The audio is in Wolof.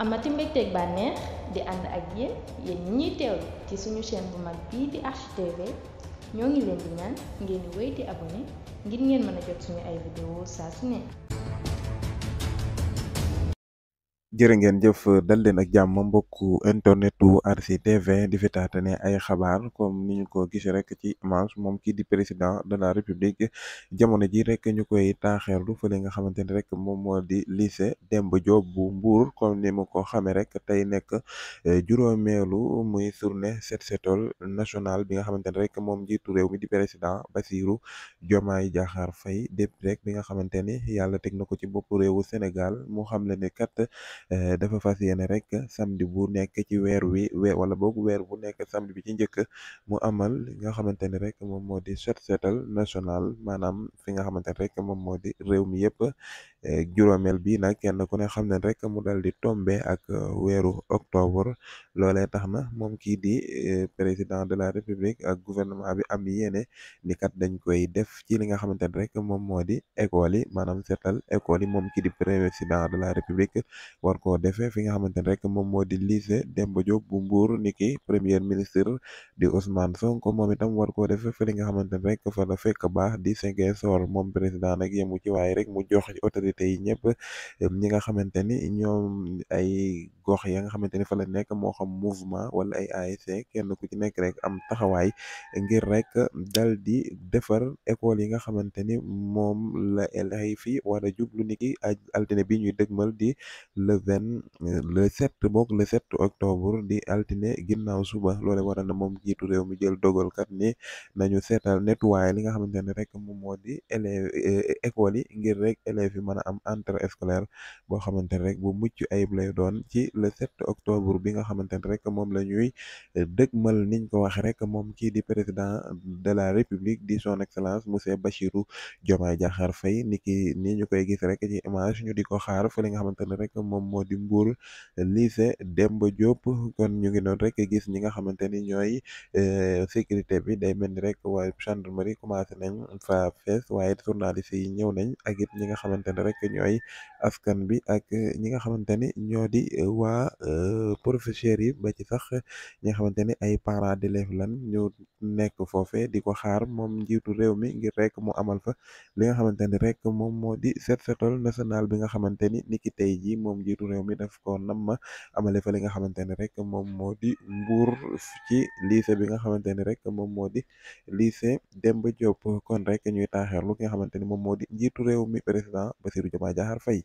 amati mbégteeg bànneex di ànd ak yéen ñi ñuy teewlu ci suñu chaîne bu mag bii di Archi TV ñoo ngi leen di ñaan ngeen di wéy di abonné ngir ngeen mën a jot suñu ay vidéo saa su ne. jërë ngeen jëf dal leen ak jàmm mbokku internetu Archi TV di fi taatane ay xabaar comme ni ñu ko gisee rek ci image moom kii di président de la république jamono ji rek ñu koy taaxeerlu fële nga xamante ni rek moom moo di lycée Demba Diop bu Mbour comme ni mu ko xamee rek tey nekk juróomeelu muy journée set setal national bi nga xamante ni rek moom njiitu réew mi di président Bassirou Diomaye Diakhar Faye depuis rek bi nga xamante ni yàlla teg na ko ci bopp réewu Sénégal mu xam le ne kat. Dafa fas yéene rek samedi bu nekk ci weer wala boog weer bu nekk samedi bi ci njëkk mu amal li nga xamante ni rek moom moo di set setal national maanaam fi nga xamante ni rek moom moo di réew mi yëpp juróomeel bi nag kenn ku ne xam ne rek mu dal di tombe ak weeru octobre loolee tax na moom kii di président de la république ak gouvernement bi am yéene ni kat dañ koy def ci li nga xamante ni rek moom moo di école yi maanaam setal école yi moom kii di président de la république war koo defee fi nga xamante ne rek moom moo di lycée Demba Diop bu Mbour niki premier ministre di Ousmane Sonko moom itam war koo defee fi nga xamante ne rek fa la fekk baax di Ziguinchor moom président nag yemu ci waaye rek mu jox autorité yi ñëpp ñi nga xamante ni ñoom ay gox ya nga xamante ni fa la nekk moo xam mouvement wala ay ASC kenn ku ci nekk rek am taxawaay ngir rek dal di defar école yi nga xamante ni moom la lay fi war a jublu niki altine bi ñuy dëgmal di le 7 octobre di altine ginnaaw suba loole waral na moom jiitu réew mi jël dogal kat ni nañu seetal nettoyer li nga xamante ne rek moom moo di élèves école yi ngir rek élèves yi mën a am entrée scolaire boo xamante ne rek bu mucc ayib lay doon ci le 7 octobre bi nga xamante ne rek moom la ñuy dëgmal niñ ko wax rek moom kii di président de la république di son excellence monsieur Bassirou Diomaye Diakhar Faye ni ñu koy gis rek ci image ñu di ko xaar fa li nga xamante ne rek moom moo di Mbour lycée Demba Diop kon ñu ngi doon rek gis ñi nga xamante ni ñooy sécurité bi day mel ni rek waa gendarmerie commencé nañ fa fees waaye journaliste yi ñëw nañ ak it ñi nga xamante ne rek ñooy askan bi ak ñi nga xamante ni ñoo di waa professeurs yi ba ci sax ñi nga xamante ni ay parents d'élèves lan ñu nekk foofe di ko xaar moom njiitu réew mi ngir rek mu amal fa li nga xamante ni rek moom moo di set setal national bi nga xamante ni niki tey jii moom njiitu réew mi daf ko nam ma amale fa li nga xamante ne rek moom moo di Mbour ci lycée bi nga xamante ni rek moom moo di lycée Demba Diop kon rek ñuy taaxeerlu ki nga xamante ni moom moo di njiitu réew mi président Bassirou Diomaye Diakhar Faye